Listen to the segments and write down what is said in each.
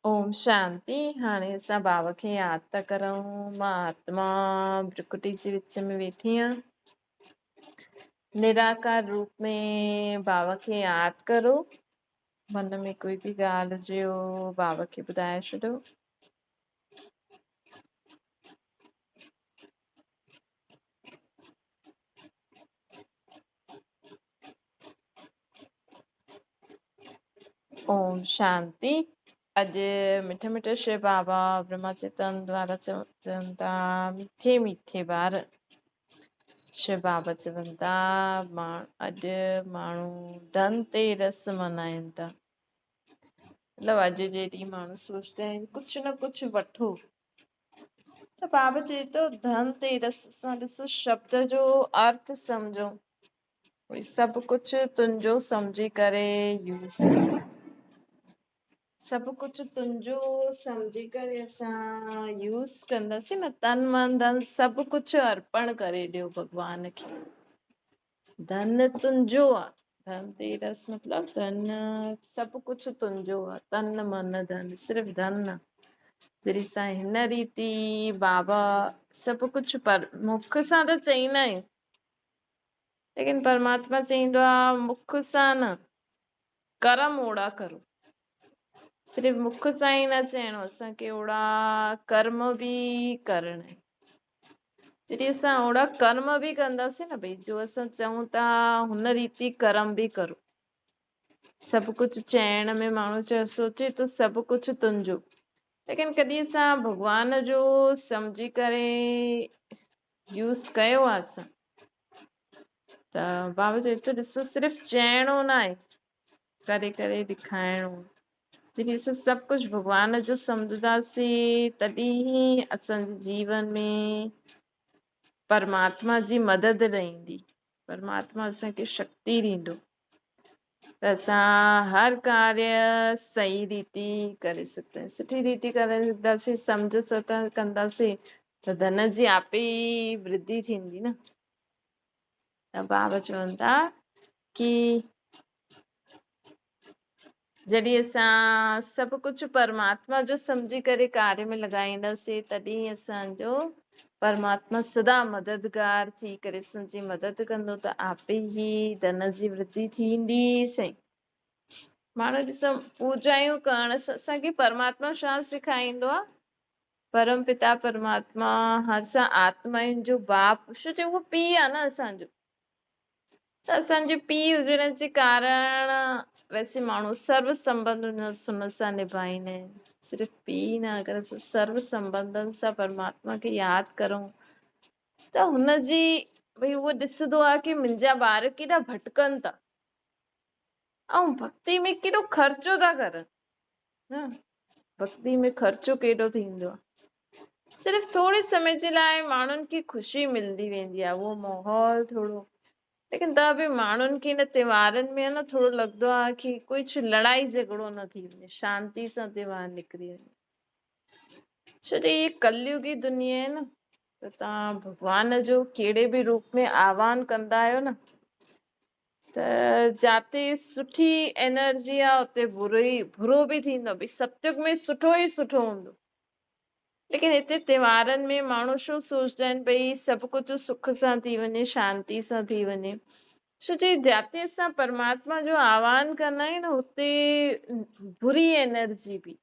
اوم شانتي. هاڻي اسان بابا کي ياد ٿا ڪرون. مان آتما برڪٽي جي وچ ۾ ويٺي آهيان. نراڪار روپ ۾ بابا کي ياد ڪرو. من ۾ ڪوئي به ڳالهه هجي بابا کي ٻڌائي ڇڏيو. اوم شانتي. اڄ مٺي مٺي شو بابا برهما چيتن دوارا چون ٿا مٺي مٺي ٻار. شو بابا چون ٿا اڄ ماڻهو ڌن تيرس ملهائن ٿا. مطلب اڄ جي ڏينهن ماڻهو سوچندا آهن ڪجهه نه ڪجهه وٺو. ته بابا چئي ٿو ڌن تيرس سان ڏسو شبد جو ارٿ سمجهو، سڀ ڪجهه تنهنجو سمجهي ڪري يوز ڪر. سڀ ڪجهه تنهنجو سمجهي ڪري اسان يوز ڪنداسين نه، تن من ڌن سڀ ڪجهه ارپڻ ڪري ڏيو ڀڳوان کي. ڌن تنهنجو آهي، ڌن تيرس مطلب ڌن سڀ ڪجهه تنهنجو آهي، تن من ڌن، صرف ڌن نه. جڏهن اسان هن ريتي بابا سڀ ڪجهه پر مک سان ته چئيندا آهيون، ليڪن پرماتما چئيندو آهي مک سان نه، ڪرم اوڙا ڪرو. صرف مک سان ئي نه چئڻو، اسان کي اوڙا ڪرم به ڪرڻا آهن. جڏهن اسان اوڙا ڪرم به ڪنداسين نه، ڀئي جو اسان چئون ٿا هن ريتي ڪرم به ڪرو. سڀ ڪجهه چئڻ ۾ ماڻهو سوچي ٿو سڀ ڪجهه تنهنجو، ليڪن ڪڏهن اسان ڀڳوان جو سمجهي ڪري يوز ڪيو آهي اسان؟ ته بابا چئي ٿو ڏسو صرف چئڻو نه آهي، ڪري ڪري ڏيکارڻو. جڏهن اسان سڀ ڪجهه ڀڳوان جو سمجهنداسين تڏهن ئي اسان جي جيون ۾ پرماتما جي مدد رهندي، پرماتما اسان کي شڪتي ڏيندو ته اسان هر ڪاريه صحيح ريتي ڪري سگهندا آهيون، سٺي ريتي ڪري سگهنداسين، سمجهه سان ڪنداسين ته ڌن جي آپ ئي ورڌي ٿيندي نه. ته بابا چون ٿا ڪي جڏهن اسان سڀ ڪجهه پرماتما جو سمجهي ڪري ڪاريه ۾ لڳائينداسين تڏهن اسان جو پرماتما سدا مددگار ٿي ڪري اسان جي مدد ڪندو ته آپ ئي ڌن جي ورڌي ٿيندي. سائين ماڻهو ڏسو پوڄايون ڪرڻ سان اسان کي پرماتما ڇا سيکاريندو آهي؟ پرم پتا پرماتما اسان آتمائن جو باپ، ڇو جو اهو پيءُ آهي نه اسان جو، ته اسان جي پيءُ هجڻ جي ڪارڻ ويسي ماڻهو سرو سنٻنڌ هن سان نڀائيندا آهن. صرف پيءُ نه، اگر اسان سرو سنٻنڌن سان پرماتما کي ياد ڪرون ته هن جي ڀئي اهو ڏسندو آهي ڪه منهنجا ٻار ڪيڏا ڀٽڪن ٿا ۽ ڀڪتي ۾ ڪيڏو خرچو ٿا ڪرن. نه ڀڪتي ۾ خرچو ڪيڏو ٿيندو آهي. صرف ٿوري سمي جي لاءِ ماڻهن کي خوشي ملندي ويندي آهي، اهو ماحول ٿورو، ليڪن ته به ماڻهن کي هن تيوهارن ۾ نه ٿورو لڳندو آهي ڪه ڪجهه لڙائي جهڳڙو نه ٿي وڃي، شانتي سان تيوهار نڪري وڃي. ڇو جو هيءَ ڪليگي دنيا آهي نه، ته توهان ڀڳوان جو ڪهڙي به روپ ۾ آهوان ڪندا آهيو نه، ته جاتي سٺي انرجي آهي اتي برو به ٿيندو. ڀئي ستيگ ۾ سٺو ئي سٺو هوندو، ليڪن هتي تيوهارن ۾ ماڻهو ڇو سوچندا آهن ڀئي سڀ ڪجهه سک سان ٿي وڃي، شانتي سان ٿي وڃي. ڇو جو جاتي اسان پرماتما جو آهوان ڪندا آهيون نه، هتي بري انرجي به،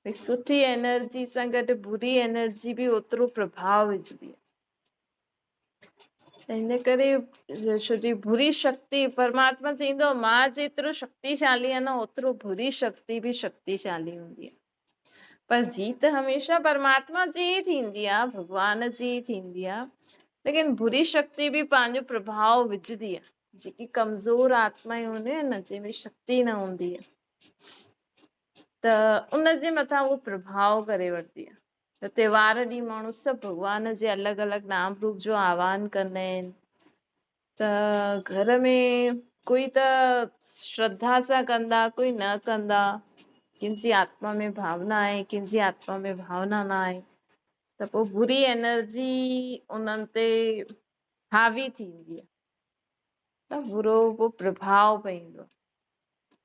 ڀئي سٺي انرجي سان گڏ بري انرجي به اوترو پرڀاو وجهندي آهي. ته هن ڪري ڇو جي بري شڪتي، پرماتما چئيندو آهي مان جيترو شڪتيشالي آهيان نه، اوترو بري شڪتي به شڪتيشالي هوندي آهي. پر جيت هميشه پرماتما جي ئي ٿيندي آهي، ڀڳوان جي ئي ٿيندي آهي، ليڪن بري شڪتي به پنهنجو پرڀاو وجهندي آهي. جيڪي ڪمزور آتمائون هونديون آهن نه، جنهن ۾ شڪتي نه هوندي آهي، ته ان جي مٿان اهو پرڀاو ڪري وٺندي آهي. ته تيوهار ڏينهن ماڻهو سڀ ڀڳوان جي الڳ الڳ نام روپ جو آهوان ڪندا آهن. ته گهر ۾ ڪوئي ته شرڌا سان ڪندا، ڪوئي نه ڪندا، ڪنهن جي آتما ۾ ڀاونا آهي، ڪنهن جي آتما ۾ ڀاونا نه آهي، ته پوءِ بري انرجي انهن تي حاوي ٿيندي آهي، ته برو پوءِ پرڀاو پوندو آهي.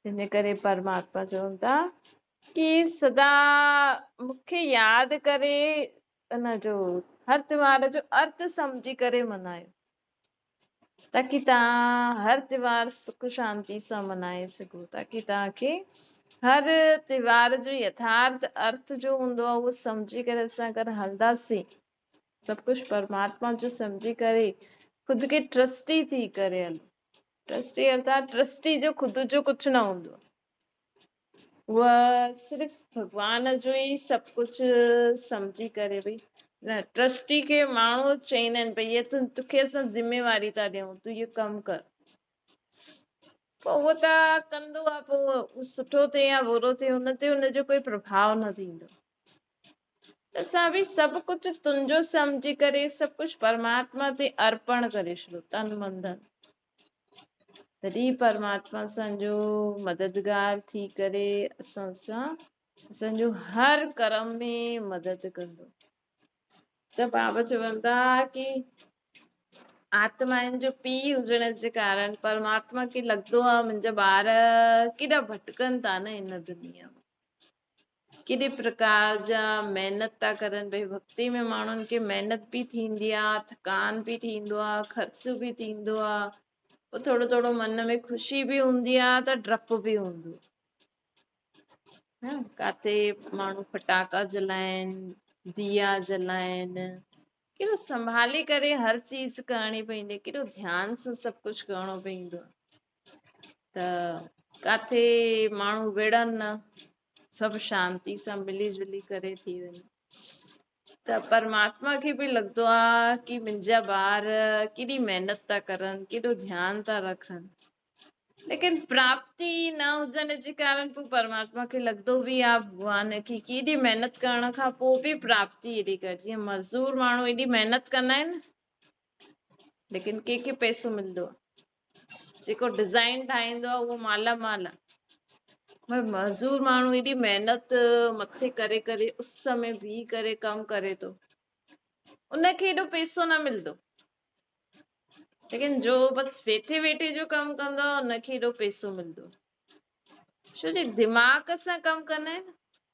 هن ڪري پرماتما چون ٿا ڪي سدا مون کي ياد ڪري ان جو هر تيوهار جو ارٿ سمجهي ڪري ملهايو، تاڪي توهان هر تيوهار سک شانتي سان ملهائي سگهو، تاڪي توهان کي هر تيوهار جو يٿارٿ ارٿ جو هوندو آهي اهو سمجهي ڪري اسان گڏ هلنداسين. سڀ ڪجهه پرماتما جو سمجهي ڪري خود کي ٽرسٽي ٿي ڪري هلو. ٽرسٽي ارٿات ٽرسٽي جو خود جو ڪجهه نه هوندو آهي، اها صرف ڀڳوان جو ئي سڀ ڪجهه سمجهي ڪري ڀئي نه ٽرسٽي کي ماڻهو چوندا آهن ڀئي هي توکي اسان ذميواري ٿا ڏيون، تون اهو ڪم ڪر، پوءِ اهو ته ڪندو آهي، پوءِ سٺو ٿئي يا برو ٿئي ان تي ان جو ڪوئي پرڀاءُ نه ٿيندو. ته اسان به سڀ ڪجهه تنهنجو سمجهي ڪري سڀ ڪجهه پرماتما تي ارپڻ ڪري ڇڏو، تن من ڌن، تڏهن پرماتما اسان جو مددگار ٿي ڪري اسان سان اسان جو هر ڪرم ۾ مدد ڪندو. ته بابا چون ٿا ڪي آتمائن جو پيءُ هجڻ جي ڪارڻ پرماتما کي لڳندو آهي منهنجا ٻار ڪيڏا ڀٽڪن ٿا نه هن دنيا ۾، ڪيڏي پرڪار جا محنت ٿا ڪرن. ڀئي ڀڪتي ۾ ماڻهن کي محنت به ٿيندي آهي، ٿڪان به ٿيندو آهي، خرچ به ٿيندو آهي، پوءِ ٿورو ٿورو من ۾ خوشي به هوندي آهي ته ڊپ به هوندو آهي. ڪاٿي ماڻهو ڦٽاڪا جلائن، ديا جلائن، ڪيڏو سنڀالي ڪري هر چيز ڪرڻي پوندي آهي، ڪيڏو ڌيان سان سڀ ڪجهه ڪرڻو پوندو آهي. ته ڪاٿي ماڻهو وڙهن نه، سڀ شانتي سان ملي جلي ڪري ٿي وڃي. ته پرماتما کي به لڳندو آهي ڪي منهنجا ٻار ڪيڏي محنت ٿا ڪرن، ڪيڏو ڌيان ٿا رکن، ليڪن پراپتي نه هجڻ جي ڪارڻ پوءِ پرماتما کي لڳندو به آهي ڀڳوان کي ڪيڏي محنت ڪرڻ کان پوءِ به پراپتي ايڏي گهٽ. جيئن مزدور ماڻهو ايڏي محنت ڪندا آهن، ليڪن ڪنهن کي پئسو ملندو آهي؟ جيڪو ڊزائن ٺاهيندو آهي اهو مالا مال آهي. ڀئي مزدور ماڻهو ايڏي محنت مٿي ڪري ڪري اس ۾ بيهي ڪري ڪم ڪري ٿو، ان کي ايڏو پئسو نه ملندو، ليڪن جو بس ويٺي ويٺي جو ڪم ڪندو آهي ان کي ايڏو پئسو ملندو. ڇو جي دماغ سان ڪم ڪندا آهن.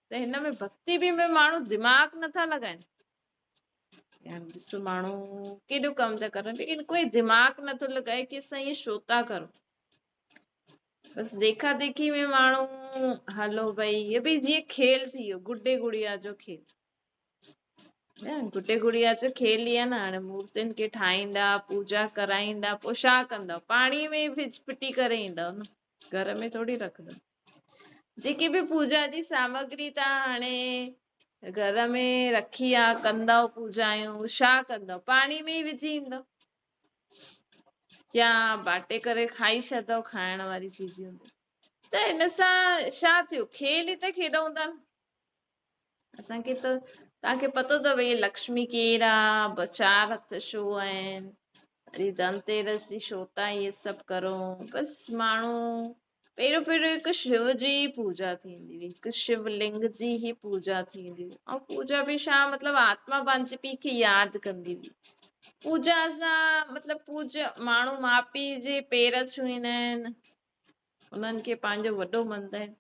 ته هن ۾ ڀڪتي به ۾ ماڻهو دماغ نٿا لڳائن. ڏسو ماڻهو ڪيڏو ڪم ٿا ڪرن، ليڪن ڪوئي دماغ نٿو لڳائي ڪي اسان ائين ڇو ٿا ڪرون. بس ديکا ديکي ۾ ماڻهو هلو ڀئي، هي به جيئن کيل ٿي ويو، گڊي گڙيا جو کيل. نه گڊي گڙيا جو کيل ئي آهي نه. هاڻي مورتين کي ٺاهيندا، پوڄا ڪرائيندا، پوءِ ڇا ڪندا؟ پاڻي ۾ ڦٽي ڪري ايندا نه، گهر ۾ ٿوري رکندا. جيڪي به پوڄا جي سامگري توهان هاڻي گهر ۾ رکي آهي، ڪندؤ پوڄايون، ڇا ڪندؤ؟ پاڻي ۾ ئي وجهي ايندؤ يا باٽي ڪري کائي ڇڏندؤ، کائڻ واري چيز هوندي. ته هن سان ڇا ٿيو؟ کيل ئي ته کيڏون ٿا نه. اسان کي ته توهان کي پتو اٿو هي لڪشمي ڪير آهي، ٻه چار هٿ ڇو آهن، وري ڌنتيرس جي ڇو ٿا اهي سڀ ڪرون. بس ماڻهو پهريون پهريون هڪ شو جي ئي پوڄا ٿيندي هئي، هڪ شولنگ جي ئي پوڄا ٿيندي هئي. ۽ پوڄا به ڇا مطلب آتما پنهنجي پيءُ کي ياد ڪندي هئي. پوڄا سان مطلب پوڄا ماڻهو ماءُ پيءُ جي پير ڇهيندا آهن، انهن کي پنهنجو وڏو مڃندا آهن.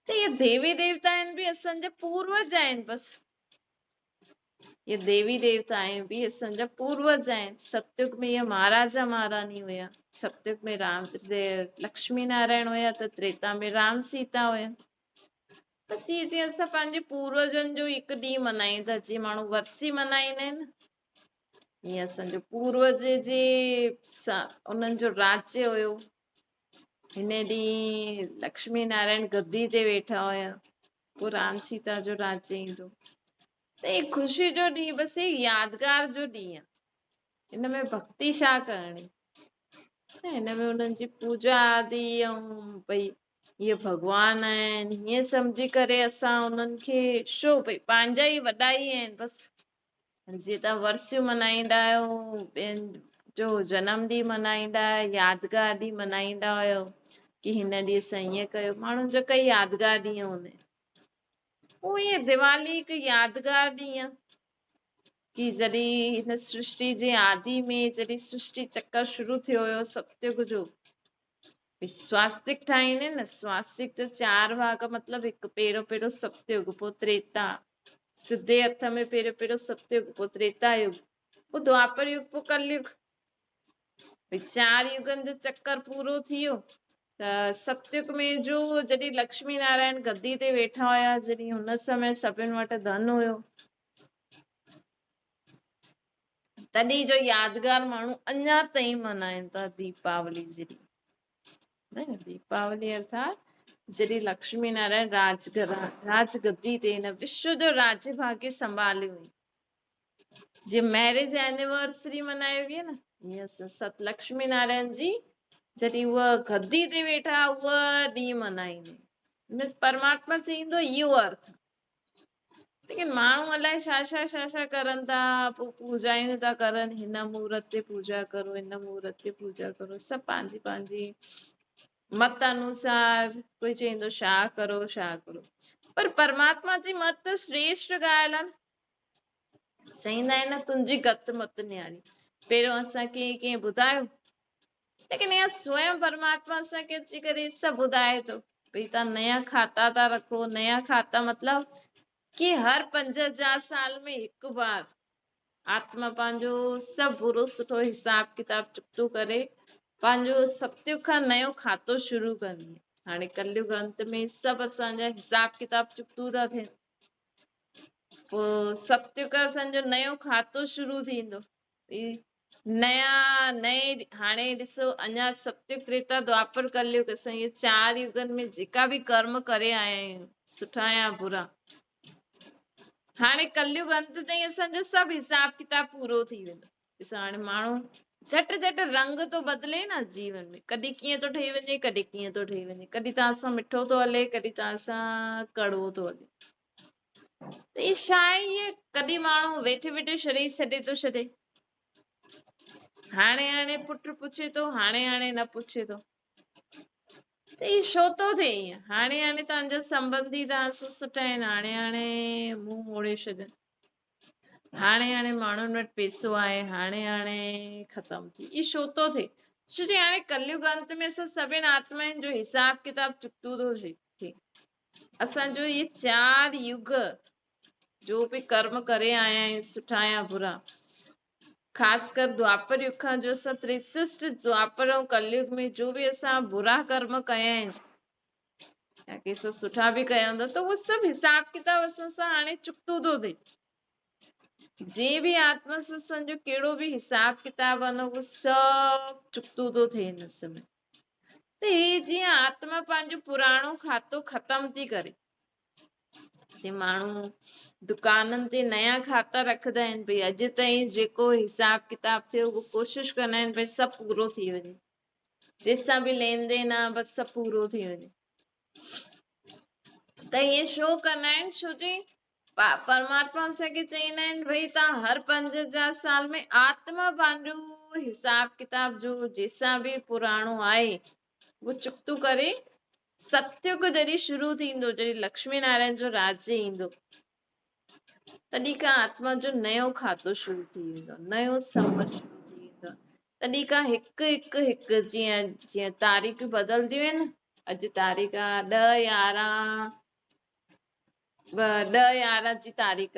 ته اهي ديوي ديوتا آهن به اسان جا پوروج آهن. بس اهي ديوي ديوتا آهن به اسان جا پوروج آهن. ستيگ ۾ اهي مهاراجا مهاراڻي هيا، ستيگ ۾ رام لڪشمي نارائڻ هيا، ته تريتا ۾ رام سيتا هيا. بس اهي جيئن اسان پنهنجي پوروجن جو هڪ ڏينهن ملهائيندا، جيئن ماڻهو ورسي ملهائيندا آهن، ائين اسان جو پوروج جي انهن جو راجيه هيو. هن ڏينهن لڪشمي نارائڻ گدي تي ويٺا هيا، پوءِ رام سيتا جو راجيه ايندو. ته هي خوشي جو ڏينهن، بس هي يادگار جو ڏينهن آهي. هن ۾ ڀڪتي ڇا ڪرڻي؟ هن ۾ انهن جي پوڄا آدي ۽ ڀئي اهي ڀڳوان آهن هيئن سمجهي ڪري اسان انهن کي ڇو ڀئي پنهنجا ئي وڏا ئي آهن. بس جيئن توهان ورسيون ملهائيندا آهيو، ٻين جو جنم ڏينهن ملهائيندا آهيو، يادگار ڏينهن ملهائيندا آهيو ڪي هن ڏينهن اسان ائين ڪيو. ماڻهن جا ڪئي يادگار ڏينهن هوندا آهن. اهو ائين ديوالي هڪ يادگار ڏينهن آهي ڪي جڏهن هن سرشٽي جي آدي ۾ جڏهن سرشٽي چڪر شروع ٿيو هيو ستيگ جو، भई स्वास्तिक ठाहींदा आहिनि न, स्वास्तिक जा चारि भाॻ, मतिलबु हिकु पहिरियों पहिरियों सतयुग, पोइ त्रेता, सिधे हथ में पहिरियों पहिरियों सतयुग, पोइ त्रेता युग, पोइ द्वापर युग, पोइ कलयुग। भई चारि युगनि जो चक्कर पूरो थी वियो त सतयुग में जो जॾहिं लक्ष्मी नारायण गद्दी ते वेठा हुया, जॾहिं हुन समय सभिनि वटि धन हुयो, तॾहिं जो यादगार माण्हू अञा ताईं मल्हाइनि था दीपावली जे ॾींहुं। दीपावली अर्थात जॾहिं लक्ष्मी नारायण राजगद्दी ते हिन विश्व जो राज्य भाग्य संभालियो हुई। जीअं मैरिज एनिवर्सरी मल्हाई वई आहे न, ईअं सत लक्ष्मी नारायण जी जॾहिं उहा गद्दी ते वेठा उहा ॾींहुं मल्हाईंदा आहिनि। परमात्मा चईंदो इहो अर्थ। लेकिन माण्हू अलाए छा छा छा छा करनि था, पोइ पूजायूं था करनि, हिन मुहूर्त ते पूजा करो, हिन मुहूर्त ते पूजा करो, सभु पंहिंजी पंहिंजी मत अनुसार, कोई चईंदो छा करो छा करो, पर परमात्मा जी मत श्रेष्ठ ॻाल्हि आहे न। चईंदा आहिनि तुंहिंजी गत मत निहारी। पहिरियों असांखे कंहिं ॿुधायो, लेकिन इहा स्वयं परमात्मा असांखे अची करे सभु ॿुधाए थो, भई तव्हां नया खाता था रखो। नया खाता मतिलबु कि हर 5000 साल में हिकु बार आत्मा पंहिंजो सभु बुरो सुठो हिसाब किताब चुकतो करे पंहिंजो सतयुग खां नयो खातो शुरू कंदी आहे। हाणे कलयुग अंत में सभु असांजा हिसाब किताब चुकतो था थियनि, पोइ सतयुग असांजो नयो खातो शुरू थींदो। नया नए हाणे ॾिसो अञा सतयुग त्रेता द्वापर कलयुग असां इहे चारि युगनि में जेका बि कर्म करे आया आहियूं, सुठा या बुरा, हाणे कलयुग अंत ताईं असांजो सभु हिसाब किताब पूरो थी वेंदो। ॾिसो हाणे माण्हू झटि झटि रंग थो बदिले न जीवन में, कॾहिं कीअं थो ठही वञे, कॾहिं कीअं थो ठही वञे, कॾहिं तव्हां सां मिठो थो हले, कॾहिं तव्हां सां कड़वो थो हले। त इहे छा आहे, इहे कॾहिं माण्हू वेठे वेठे शरीर छॾे थो छॾे। हाणे हाणे पुटु पुछे थो, हाणे हाणे न पुछे थो, त इहो छो थो थिए ईअं? हाणे हाणे तव्हांजा संबंधी तव्हां सां सुठा आहिनि, हाणे हाणे मुंहुं मोड़े छॾनि, हाणे हाणे माण्हुनि वटि पैसो आहे, हाणे हाणे ख़तमु थी, इहो छो थो थिए? छो जो हाणे कलयुग अंत में असां सभिनि आत्माउनि जो हिसाब किताब चुकतो थो थिए। असांजो इहे चारि युग जो बि कर्म करे आया आहियूं, सुठा या बुरा, ख़ासि कर द्वापर युग खां जो असां 63 द्वापर ऐं कलयुग में जो बि असां बुरा कर्म कया आहिनि या कंहिंसां सुठा बि कया हूंदा, त उहो सभु हिसाब किताब असां सां हाणे चुकतो थो थिए। जंहिं बि आत्मा सां असांजो कहिड़ो बि हिसाब किताब आहे न, उहो सभु चुकतो थो थिए हिन समय। त हे जीअं आत्मा पंहिंजो पुराणो खातो ख़तमु थी करे, जीअं माण्हू दुकाननि ते नया खाता रखंदा आहिनि, भई अॼु ताईं जेको हिसाब किताब थियो उहो कोशिशि कंदा आहिनि भई सभु पूरो थी वञे, जंहिंसां बि लेन then आहे बसि सभु पूरो थी वञे। त ईअं छो कंदा आहिनि? छो जी परमात्मा असांखे चईंदा आहिनि भई तव्हां हर 5000 साल में आत्मा पंहिंजो हिसाब किताब जो जंहिंसां बि पुराणो आहे उहो चुकतो करे सतयुग जॾहिं शुरू थींदो, जॾहिं लक्ष्मी नारायण जो राज्य ईंदो, तॾहिं खां आत्मा जो नयो खातो शुरू थी वेंदो, नयो संवत शुरू थी वेंदो। तॾहिं खां हिकु हिकु हिकु जीअं जीअं तारीख़ बदिलदियूं आहिनि, अॼु तारीख़ आहे 10/11, 10/11 जी तारीख़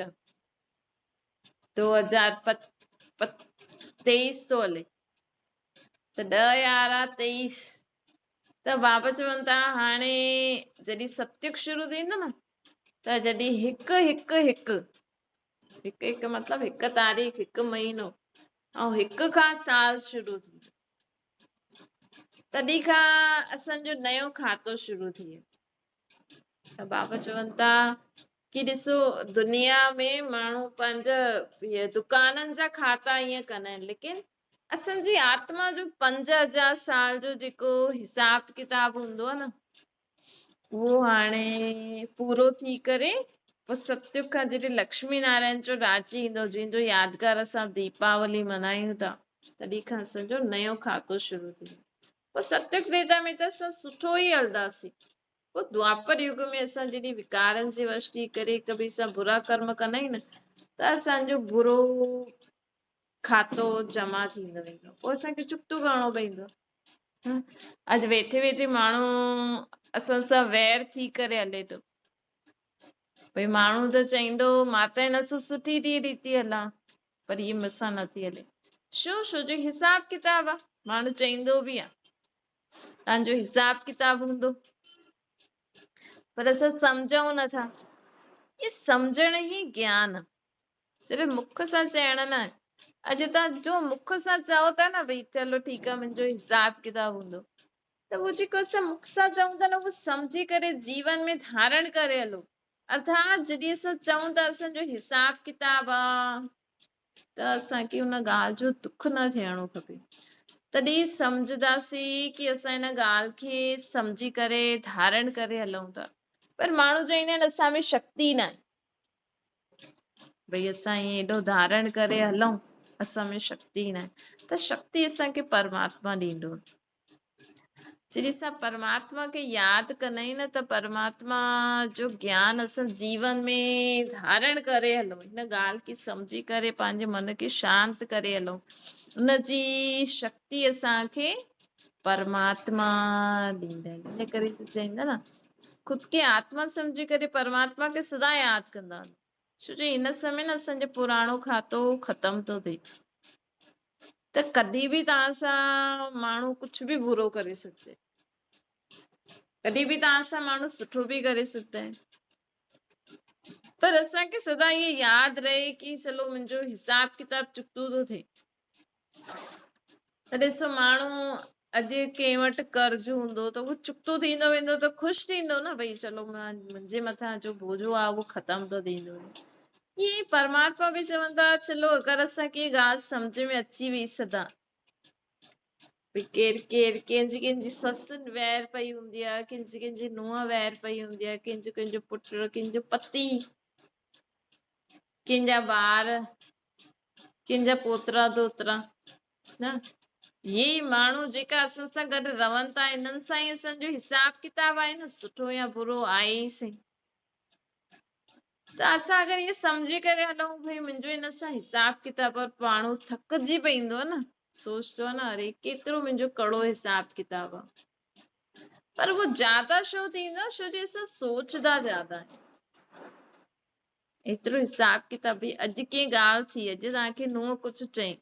2023 थो हले, त 10/11/23 त बाबा चवनि था हाणे जॾहिं सतयुग शुरू थींदो न, त जॾहिं हिकु हिकु हिकु हिकु हिकु मतिलबु हिकु तारीख़, हिकु महीनो ऐं हिकु खां साल शुरू थींदो, तॾहिं खां असांजो नयो खातो शुरू थी वियो। त बाबा चवनि था की ॾिसो दुनिया में माण्हू पंहिंजा इहे दुकाननि जा खाता ईअं कंदा आहिनि, लेकिन असांजी आत्मा जो 5000 साल जो जेको हिसाब किताब हूंदो आहे न, उहो हाणे पूरो थी करे पोइ सतयुग खां जॾहिं लक्ष्मी नारायण जो राज्य ईंदो, जंहिंजो यादगार असां दीपावली मल्हायूं था, तॾहिं खां असांजो नयो खातो शुरू थी वेंदो। पोइ सतयुग त्रेता में त असां सुठो ई हलंदासीं, पोइ द्वापर युग में असां जॾहिं विकारनि जे वश थी करे हिक ॿिए सां बुरा कर्म कंदा आहियूं न, त असांजो बुरो खातो जमा थींदो वेंदो, पोइ असांखे चुकतो करिणो पवंदो। اڄ ويٺي ويٺي ماڻهو اسان سان وير ٿي ڪري هلي ٿو. ڀئي ماڻهو ته چئيندو مان ته هن سان سٺي ٿي ريتي هلان پر هيء مون سان نٿي هلي. ڇو؟ ڇو جو حساب ڪتاب آ. ماڻهو چئيندو به آ تان جو حساب ڪتاب هوندو پر اسان سمجهون نٿا. هي سمجهڻ ئي گيان آ. صرف مک سان چئڻ نه. اڄ تان جو مک سان چئو ٿا نه ڀئي چلو ٺيڪ آ منهنجو حساب ڪتاب هوندو ته اهو جيڪو اسان مک سان چئون ٿا نه اهو سمجهي ڪري جيون ۾ ڌارڻ ڪري هلو. ارٿات جڏهن اسان چئون ٿا اسان جو حساب ڪتاب آ ته اسان کي ان ڳالهه جو دک نه ٿيڻو کپي. تڏهن سمجهنداسين ڪي اسان ان ڳالهه کي سمجهي ڪري ڌارڻ ڪري هلون ٿا. پر ماڻهو چئيندا آهن اسان ۾ شڪتي ناهي. ڀئي اسان ائين ايڏو ڌارڻ ڪري هلون اسان ۾ شڪتي ناهي. ته شڪتي اسان کي پرماتما ڏيندو. جڏهن اسان پرماتما کي ياد ڪندا آهيون نه ته پرماتما جو گيان اسان جيون ۾ ڌارڻ ڪري هلون، هن ڳالهه کي سمجهي ڪري پنهنجي من کي شانت ڪري هلون، ان جي شڪتي اسان کي پرماتما ڏيندا آهن. ان ڪري ته چئيندا نه خود کي آتما سمجهي ڪري پرماتما کي سدا ياد ڪندا آهن. ڇو جو هن سمي نه اسان جو پراڻو کاتو ختم ٿو ٿئي ته ڪڏهن به توهان سان ماڻهو ڪجهه به برو ڪري سگهندي، ڪڏهن به توهان سان ماڻهو سٺو به ڪري سگهندا آهن. پر اسان کي سدا اهو ياد رهي ڪي چلو منهنجو حساب ڪتاب چڪتو ٿو ٿئي. ته ڏسو ماڻهو اڄ ڪنهن وٽ قرض هوندو ته اهو چڪتو ٿيندو ويندو ته خوش ٿيندو نه ڀئي چلو منهنجي مٿان جو بوجهو آهي اهو ختم ٿو ٿيندو وڃي. ائين ئي پرماتما به چوندا چلو اگر اسان کي ڳالهه سمجهه ۾ اچي وئي سدا ڀئي ڪير ڪير ڪنهن جي ڪنهن جي سس وير پئي هوندي آهي، ڪنهن جي ڪنهن جي نونهن وير پئي هوندي آهي، ڪنهن جو ڪنهن جو پٽ، ڪنهن جو پتي، ڪنهن جا ٻار، ڪنهن جا پوترا ڌوترا نه اهي ئي ماڻهو جيڪا اسان سان گڏ رهن ٿا انهن سان ئي اسان جو حساب ڪتاب آهي نه سٺو يا برو آهي ئي سهي. ته اسان اگر اهو سمجهي ڪري هلون ڀئي منهنجو هن سان حساب ڪتاب پر ماڻهو ٿڪجي پئيندو آهي نه سوچتو آهي نه اري ڪيترو منهنجو ڪڙو حساب ڪتاب آهي پر اهو زياده ڇو ٿيندو آهي ڇو جو اسان سوچدا زياده آهيون. ايترو حساب ڪتاب ڀئي اڄ ڪنهن ڳالهه ٿي اڄ توهان کي نونهن ڪجهه چئي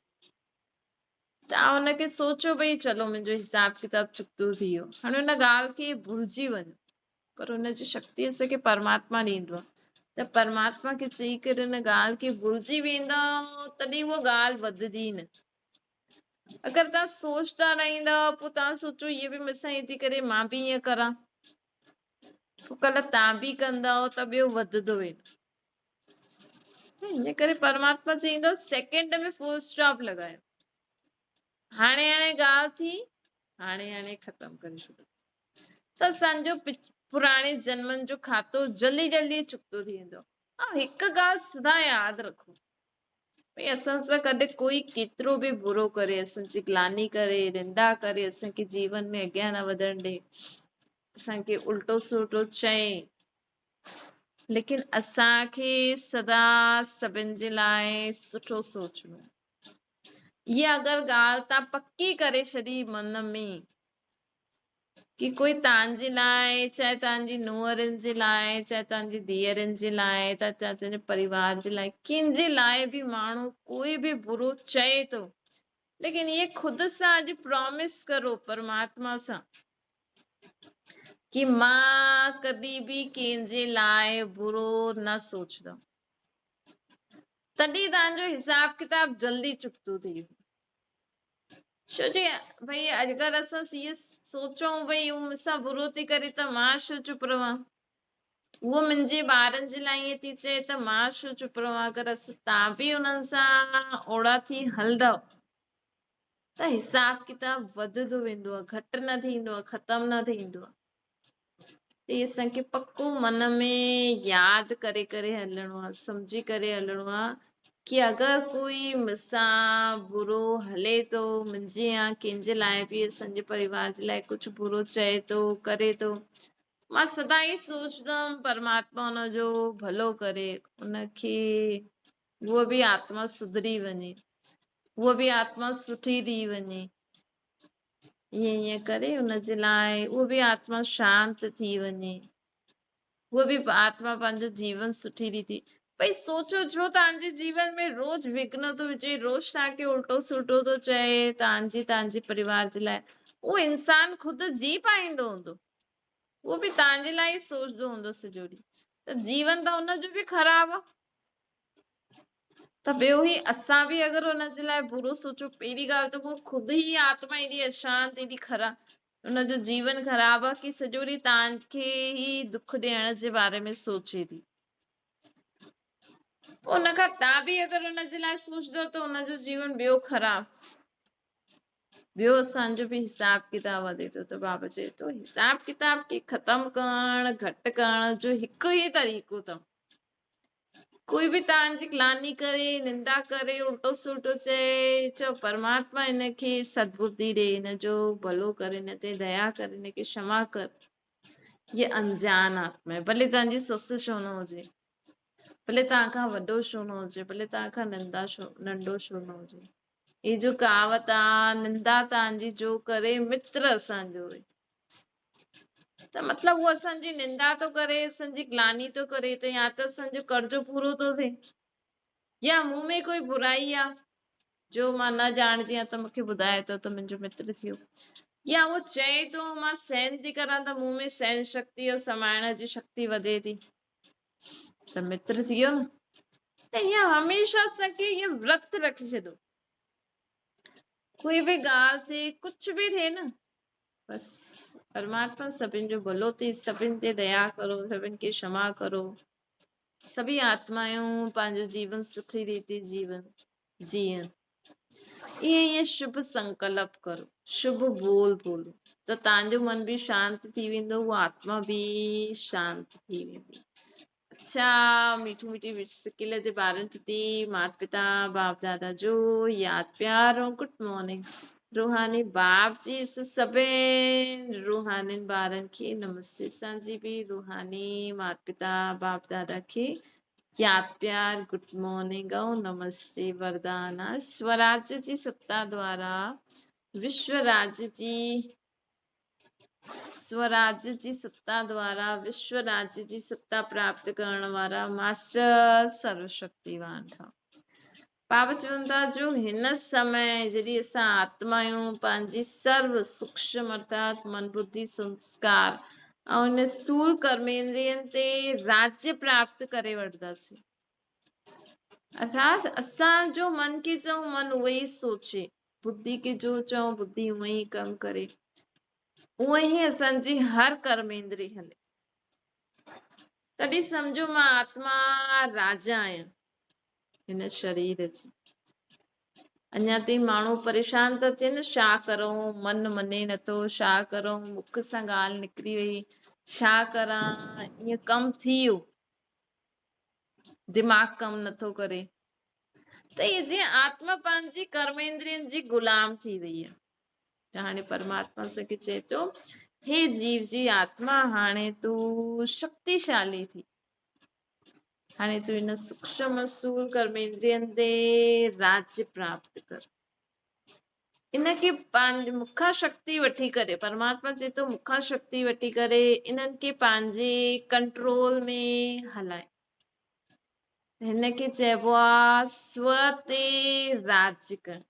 توهان ان کي سوچيو ڀئي چلو منهنجو حساب ڪتاب چڪتو ٿي ويو هاڻي ان ڳالهه کي ڀلجي وڃو پر ان جي شڪتي اسان کي پرماتما ڏيندو آهي ته پرماتما کي چئي ڪري ان ڳالهه کي ڀلجي ويندا تڏهن اها ڳالهه وڌندي نه. اگر توهان سوچدا رهندا پوء توهان سوچو هيء به مون سان ائين ٿي ڪري مان به ائين ڪران پوء ڪلهه توهان به ڪندؤ ته ٻيو وڌندو ويندو. ان ڪري پرماتما چئيندو سيڪنڊ ۾ فل اسٽاپ لڳايو. هاڻي هاڻي ڳالهه ٿي هاڻي هاڻي ختم ڪري ڇڏيو. ته اسان جو پراڻي جنمن جو کاتو جلدي جلدي چڪتو ٿي ويندو. ۽ هڪ ڳالهه سدا ياد رکو ڀئي اسان سان گڏ ڪوئي ڪيترو به برو ڪري، اسان جي گلاني ڪري، نندا ڪري، اسان کي جيون ۾ اڳيان نه وڌڻ ڏي، اسان کي الٽو سلٽو چئي، ليڪن اسان کي سدا سڀن جي لاء سٺو سوچڻو. اها اگر ڳالهه تان پڪي ڪري ڇڏي من ۾ ڪي ڪوئي تان جي لاء چاهي تان جي نونهرن جي لاء چاهي تان جي ڌيئرن جي لاء چاهي تان جي پريوار جي لاء ڪنهن جي لاء به ماڻهو ڪوئي به برو چئي ٿو ليڪن اهي خود سان اڄ پرامس ڪرو پرماتما سان ڪي مان ڪڏهن به ڪنهن جي لاء برو نه سوچندم تڏهن تان جو حساب ڪتاب جلدي چڪتو ٿي ويندو. ڇو جي ڀئي اگر اسان اهي سوچون ڀئي هو مون سان برو ٿي ڪري ته مان ڇو چپ رهان، هو منهنجي ٻارن جي لاء ائين ٿي چئي ته مان ڇو چپ رهان، اگر اسان تان به انهن سان اوڙا ٿي هلندؤ ته حساب ڪتاب وڌندو ويندو آهي، گهٽ نه ٿيندو آهي، ختم نه ٿيندو آهي. ته اهي اسان کي پڪو من ۾ ياد ڪري ڪري هلڻو آهي، سمجهي ڪري هلڻو آهي ڪي اگر ڪوئي مون سان برو هلي ٿو، منهنجي يا ڪنهن جي لاء به اسان جي پريوار جي لاء ڪجهه برو چئي ٿو، ڪري ٿو، مان سدائين سوچندم پرماتما ان جو ڀلو ڪري، ان کي اها به آتما سڌري وڃي، اها به آتما سٺي ٿي وڃي. ائين ائين ڪري ان جي لاء اهو به آتما شانت ٿي وڃي، اهو به آتما پنهنجو جيون سٺي ريتي. ڀئي سوچو جو توهان جي جيون ۾ روز وگهن ٿو وجهي، روز توهان کي الٽو سلٽو ٿو چئي، توهان جي توهان جي پريوار جي لاء اهو انسان خود جي پائيندو هوندو، اهو به توهان جي لاء ئي سوچندو هوندو سڄو ڏينهن، ته جيون ته ان جو به خراب آهي. ته ٻيو هي اسان به اگر ان جي لاء برو سوچون، پهرين ڳالهه ته هو خود ئي آتما ايڏي اشانت ايڏي خراب، ان جو جيون خراب آهي ڪي سڄو ڏينهن توهان کي ئي دک ڏيڻ جي باري ۾ سوچي ٿي. پوء ان کان توهان به اگر ان جي لاء سوچندو ته ان جو جيون ٻيو خراب، ٻيو اسان جو به حساب ڪتاب وڌي ٿو. ته بابا چئي ٿو حساب ڪتاب کي ختم ڪرڻ، گهٽ ڪرڻ جو هڪ ئي طريقو اٿو، ڪوئي به توهان جي گلاني ڪري، نندا ڪري، الٽو سلٽو چئي، چئو پرماتما هن کي سدبڌي ڏي، هن جو ڀلو ڪر، هن تي ديا ڪر، هن کي شما ڪر. هيء انجان آتما آهي، ڀلي توهان جي سس ڇو نه هجي، ڀلي توهان کان وڏو ڇو نه هجي، ڀلي توهان کان نندا ڇو ننڍو ڇو نه هجي. هي جو ڪهاوت آ، نندا توهان جي جو ڪري، متر اسان جو هي. ته مطلب هو اسان جي نندا ٿو ڪري، اسان جي گلاني ٿو ڪري ته يا ته اسان جو قرضو پورو ٿو ٿئي يا مون ۾ ڪوئي برائي آ جو مان نه ڄاڻندي آهيان ته مون کي ٻڌائي ٿو ته منهنجو متر ٿيو، يا هو چئي ٿو مان سهن ٿي ڪران ته مون ۾ سهن شڪتي ۽ سمائڻ جي شڪتي وڌي ٿي ته متر ٿي ويو نه. ته هيئن هميشه اسان کي اهو ورت رکي ڇڏو، ڪوئي به ڳالهه ٿئي، ڪجهه به ٿئي نه، بس پرماتما سڀن جو ڀلو ٿئي، سڀن تي ديا ڪرو، سڀن کي شما ڪرو، سڀئي آتمايون پنهنجو جيون سٺي ريتي جيون جيئن. ائين ائين شڀ سنڪلپ ڪرو، شڀ ٻول ٻولو ته توهان جو من به شانت ٿي ويندو، اها آتما به شانت ٿي ويندي. اڇا ميٺو ميٺي سڪيل جي ٻارن پرتي مات پتا باپ دادا جو ياد پيار ۽ گڊ مارننگ. روحاني باپ جي سڀن روحانين ٻارن کي نمستي. اسان جي به روحاني مات پتا باپ دادا کي ياد پيار گڊ مارننگ ۽ نمستي. وردان آ سوراج جي ستا دوارا وشو راج جي سوراج جي ستا دوارا وشو راج جي ستا پراپت ڪرڻ وارا ماسٽر سروشڪتيوان ٺهو. بابا چون ٿا جو هن سمي جڏهن اسان آتمايون پنهنجي سرو سوکشم ارٿات من ٻڌي سنسڪار ۽ ان اسٿول ڪرميندرين تي راجيه پراپت ڪري وٺنداسين، ارٿات اسان جو من کي چئون من اهو ئي سوچي، ٻڌي کي جو چئون ٻڌي اونئن ئي ڪم ڪري، اونئن ئي اسان جي هر ڪرميندري هلي، تڏهن سمجهو مان آتما راجا آهيان هن شرير جي. اڃا تائين ماڻهو پريشان ٿا ٿين، ڇا ڪرون من مڃي نٿو، ڇا ڪرون مک سان ڳالهه نڪري وئي، ڇا ڪران ائين ڪم ٿي ويو، دماغ ڪم نٿو ڪري. ته هي جيئن آتما پنهنجي ڪرميندرين جي غلام ٿي وئي آهي. ته هاڻي پرماتما اسان کي چئي ٿو، هي جيو جي آتما هاڻي تون شڪتيشالي ٿي، هاڻي تون هن سوکشم ۽ اسٿول ڪرميندرين تي راجيه پراپت ڪر. ان کي پنهنجي مون کان شڪتي وٺي ڪري، پرماتما چئي ٿو مون کان شڪتي وٺي ڪري انهن کي پنهنجي ڪنٽرول ۾ هلائي. هن کي چئبو آ سو تي راڄ ڪرڻ.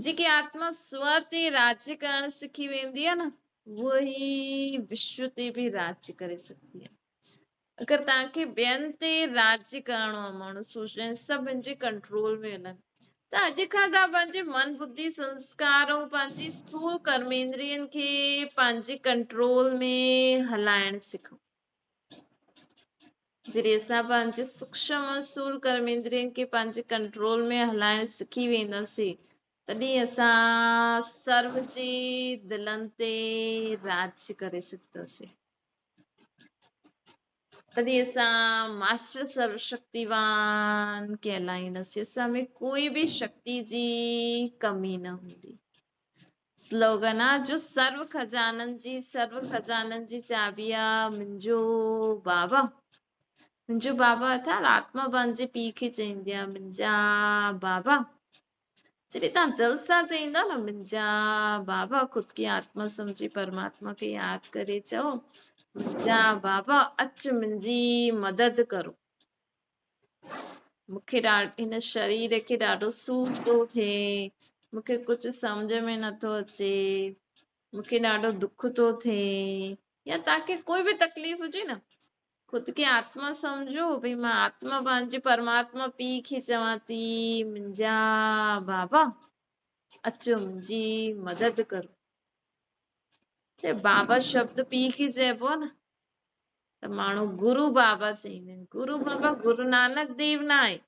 جيڪي آتما سو تي راڄ ڪرڻ سکي ويندي آ نه، اها ئي وشو تي به راڄ ڪري سگهندي آ. اگر توهان کي ٻين تي راڄ ڪرڻو آ، ماڻهو سوچندا آهن سڀ منهنجي ڪنٽرول ۾ هلن، ته اڄ کان توهان پنهنجي من ٻڌي سنسڪار ۽ پنهنجي اسٿول ڪرميندرين کي پنهنجي ڪنٽرول ۾ هلائڻ سکو. جڏهن اسان پنهنجي سوکشم ۽ اسٿول ڪرميندرين کي پنهنجي ڪنٽرول ۾ هلائڻ سکي وينداسين، تڏهن اسان سرو جي دلن تي راڄ ڪري سگهنداسين. تڏهن اسان ماسٽر سرو شڪتيوان ڪهلائينداسين. اسان ۾ ڪوئي به شڪتي جي ڪمي نه هوندي. سلوگن آ جو سرو خزانن جي سرو خزانن جي چاٻي آ منهنجو بابا. منهنجو بابا ارٿات آتما پنهنجي پيء کي چئيندي آ منهنجا بابا. जॾहिं तव्हां दिलि सां चईंदा न, मुंहिंजा बाबा, ख़ुदि खे आत्मा सम्झी परमात्मा खे यादि करे चओ, मुंहिंजा बाबा अच मुंहिंजी मदद करो, मूंखे हिन शरीर खे ॾाढो सूर थो थिए, मूंखे कुझु सम्झ में नथो अचे, मूंखे ॾाढो दुख थो थिए, या तव्हांखे कोई बि तकलीफ़ हुजे न, ख़ुदि खे आत्मा सम्झो, भई मां आत्मा पंहिंजे परमात्मा पीउ खे चवां थी, मुंहिंजा बाबा अचो मुंहिंजी मदद करो। त बाबा शब्द पीउ खे चइबो आहे न, त माण्हू गुरु बाबा चईंदा आहिनि। गुरु बाबा गुरु नानक देव न आहे,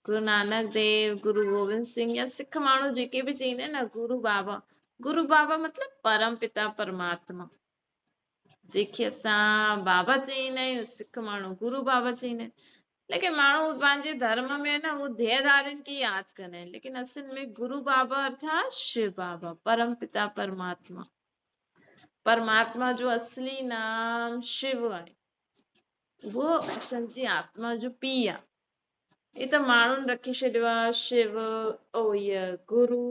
गुरु नानक देव, गुरु गोविंद सिंह या सिख माण्हू जेके बि चईंदा आहिनि न गुरु बाबा, गुरु बाबा मतिलबु परम पिता परमात्मा, जंहिंखे असां बाबा चईंदा आहियूं, सिख माण्हू गुरु बाबा चईंदा आहिनि। लेकिन माण्हू पंहिंजे धर्म में न उहो देहधारियुनि खे यादि कंदा आहिनि, लेकिन असल में गुरु बाबा अर्थात शिव बाबा, परम पिता परमात्मा। परमात्मा जो असली नाम शिव आहे, उहो असांजी आत्मा जो पीउ आहे। हे त माण्हुनि रखी छॾियो आहे शिव, ओ इहा गुरु,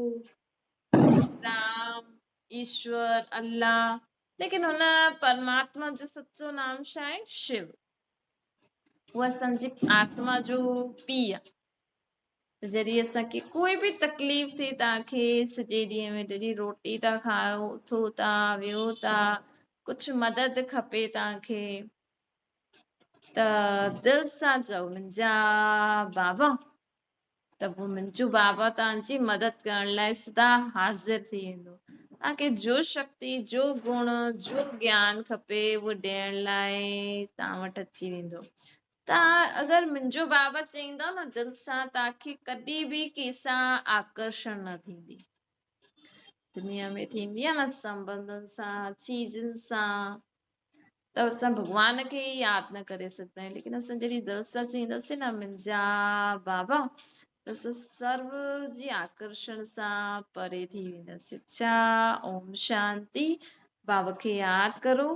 राम, ईश्वर, अल्लाह, लेकिन हुन परमात्मा जो सचो नाम छा आहे? शिव। उहो असांजी आत्मा जो पीउ आहे। जॾहिं असांखे कोई बि तकलीफ़ थिए, तव्हांखे सॼे ॾींहं में जॾहिं रोटी था खाओ, उथो था, वेहो था, कुझु मदद खपे तव्हांखे, त दिलि सां चओ मुंहिंजा बाबा, त पोइ मुंहिंजो बाबा तव्हांजी मदद करण लाइ सदा हाज़िर थी वेंदो। तव्हांखे जो शक्ति, जो गुण, जो ज्ञान खपे उहो ॾियण लाइ तव्हां वटि अची वेंदो। तव्हां अगरि मुंहिंजो बाबा चईंदव न दिलि सां, तव्हांखे कॾहिं बि कंहिंसां आकर्षण न थींदी। दुनिया में थींदी आहे न संबंधनि सां, चीज़ुनि सां, त असां भॻवान खे ई यादि न करे सघंदा आहियूं, लेकिन असां जॾहिं दिलि सां चईंदासीं न मुंहिंजा बाबा, त असां सर्व जी आकर्षण सां परे थी वेंदासीं। अच्छा, ओम शांति। बाबा खे यादि करो।